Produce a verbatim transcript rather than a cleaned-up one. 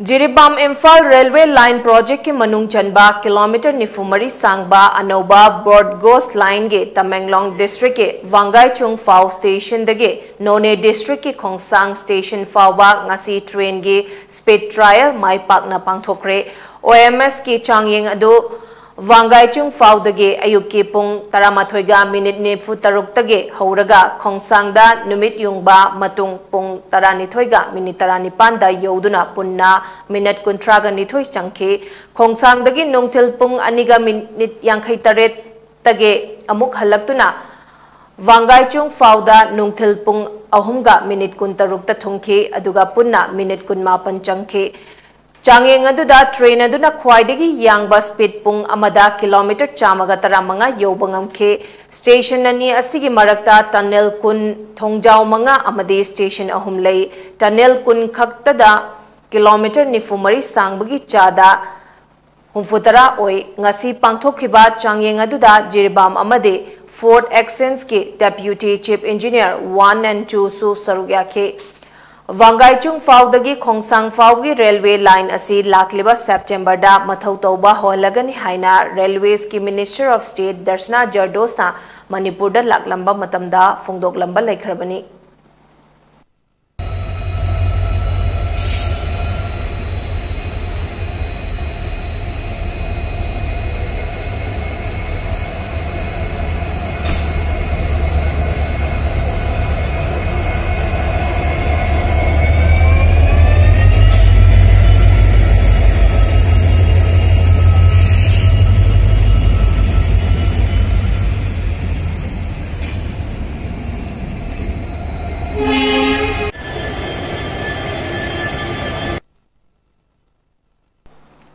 Jiribam Imphal railway line ꯄ꯭ꯔꯣꯖꯦꯛꯀꯤ ꯃꯅꯨꯡ ꯆꯟꯕ kilometre ꯅꯤꯐꯨ ꯃꯔꯤ ꯁꯥꯡꯕ ꯑꯅꯧꯕ ꯕ꯭ꯔꯣꯗ ꯒꯣꯖ ꯂꯥꯏꯟꯒꯤ ꯇꯃꯦꯡꯂꯣꯡ ꯗꯤꯁꯇ꯭ꯔꯤꯛꯀꯤ ꯋꯥꯡꯒꯥꯏꯆꯨꯡ ꯐꯥꯎ ꯁ꯭ꯇꯦꯁꯟꯗꯒꯤ ꯅꯣꯅꯦ ꯗꯤꯁꯇ꯭ꯔꯤꯛꯀꯤ ꯈꯣꯡꯁꯥꯡ ꯁ꯭ꯇꯦꯁꯟ ꯐꯥꯎꯕ ꯉꯁꯤ ꯇ꯭ꯔꯦꯟꯒꯤ ꯁ꯭ꯄꯤꯗ ꯇ꯭ꯔꯥꯏꯌꯦꯜ ꯃꯥꯏ ꯄꯥꯛꯅ ꯄꯥꯡꯊꯣꯛꯈ꯭ꯔꯦ꯫ ꯑꯣ ꯑꯦꯝ ꯑꯦꯁꯀꯤ ꯆꯥꯡꯌꯦꯡ ꯑꯗꯨ ꯋꯥꯡꯒꯥꯏꯆꯨꯡ ꯐꯥꯎꯗꯒꯤ ꯑꯌꯨꯛꯀꯤ ꯄꯨꯡ ꯇꯔꯥꯃꯥꯊꯣꯏꯒ ꯃꯤꯅꯤꯠ ꯅꯤꯐꯨ ꯇꯔꯨꯛꯇꯒꯤ ꯍꯧꯔꯒ ꯈꯣꯡꯁꯥꯡꯗ ꯅꯨꯃꯤꯠ ꯌꯨꯡꯕ ꯃꯇꯨꯡ ꯄꯨꯡ ꯇꯔꯥꯅꯤꯊꯣꯏꯒ ꯃꯤꯅꯤꯠ ꯇꯔꯥꯅꯤꯄꯥꯟꯗ ꯌꯧꯗꯨꯅ ꯄꯨꯟꯅ ꯃꯤꯅꯤꯠ ꯀꯨꯟꯊ꯭ꯔꯥꯒ ꯅꯤꯊꯣꯏ ꯆꯪꯈꯤ꯫ ꯈꯣꯡꯁꯥꯡꯗꯒꯤ ꯅꯨꯡꯊꯤꯜ ꯄꯨꯡ ꯑꯅꯤꯒ ꯃꯤꯅꯤꯠ ꯌꯥꯡꯈꯩ ꯇꯔꯦꯠꯇꯒꯤ ꯑꯃꯨꯛ ꯍꯜꯂꯛꯇꯨꯅ ꯋꯥꯡꯒꯥꯏꯆꯨꯡ ꯐꯥꯎꯗ ꯅꯨꯡꯊꯤꯜ ꯄꯨꯡ ꯑꯍꯨꯝꯒ ꯃꯤꯅꯤꯠ ꯀꯨꯟꯇꯔꯨꯛꯇ ꯊꯨꯡꯈꯤ, ꯑꯗꯨꯒ ꯄꯨꯟꯅ ꯃꯤꯅꯤꯠ ꯀꯨꯟꯃꯥꯄꯟ ꯆꯪꯈꯤ꯫ ꯆꯥꯡꯌꯦꯡ ꯑꯗꯨꯗ ꯇ꯭ꯔꯦꯟ ꯑꯗꯨꯅ ꯈ꯭ꯋꯥꯏꯗꯒꯤ ꯌꯥꯡꯕ ꯁ꯭ꯄꯤꯗ ꯄꯨꯡ ꯑꯃꯗ ꯀꯤꯂꯣꯃꯤꯇꯔ ꯆꯥꯝꯃꯒ ꯇꯔꯥꯃꯉꯥ ꯌꯧꯕ ꯉꯝꯈꯤ꯫ ꯁ꯭ꯇꯦꯁꯟ ꯑꯅꯤ ꯑꯁꯤꯒꯤ ꯃꯔꯛꯇ ꯇꯅꯦꯜ ꯀꯨꯟ, ꯊꯣꯡꯖꯥꯎ ꯃꯉꯥ ꯑꯃꯗꯤ ꯁ꯭ꯇꯦꯁꯟ ꯑꯍꯨꯝ ꯂꯩ꯫ ꯇꯅꯦꯜ ꯀꯨꯟ ꯈꯛꯇꯗ ꯀꯤꯂꯣꯃꯤꯇꯔ ꯅꯤꯐꯨ ꯃꯔꯤ ꯁꯥꯡꯕꯒꯤ ꯆꯥꯗ ꯍꯨꯝꯐꯨꯇꯔꯥ ꯑꯣꯏ꯫ ꯉꯁꯤ ꯄꯥꯡꯊꯣꯛꯈꯤꯕ ꯆꯥꯡꯌꯦꯡ ꯑꯗꯨꯗ ꯖꯤꯔꯤꯕꯥꯝ ꯑꯃꯗꯤ ꯐꯣꯔꯠ ꯑꯦꯛꯁꯆꯦꯟꯖꯀꯤ deputy chief engineer one and ꯇꯨꯁꯨ ꯁꯔꯨꯛ ꯌꯥꯈꯤ꯫ ꯋꯥꯡꯒꯥꯏꯆꯨꯡ ꯐꯥꯎꯗꯒꯤ ꯈꯣꯡꯁꯥꯡ ꯐꯥꯎꯒꯤ ꯔꯦꯜꯋꯦ ꯂꯥꯏꯟ ꯑꯁꯤ ꯂꯥꯛꯂꯤꯕ ꯁꯦꯞꯇꯦꯝꯕꯔꯗ ꯃꯊꯧ ꯇꯧꯕ ꯍꯧꯍꯜꯂꯒꯅꯤ ꯍꯥꯏꯅ ꯔꯦꯜꯋꯦꯁꯀꯤ ꯃꯤꯅꯤꯁꯇꯔ ꯑꯣꯐ ꯁ꯭ꯇꯦꯠ ꯗꯔꯁꯅꯥ ꯖꯔꯗꯣꯁꯅ ꯃꯅꯤꯄꯨꯔꯗ ꯂꯥꯛꯂꯝꯕ ꯃꯇꯝꯗ ꯐꯣꯡꯗꯣꯛꯂꯝꯕ ꯂꯩꯈ꯭ꯔꯕꯅꯤ꯫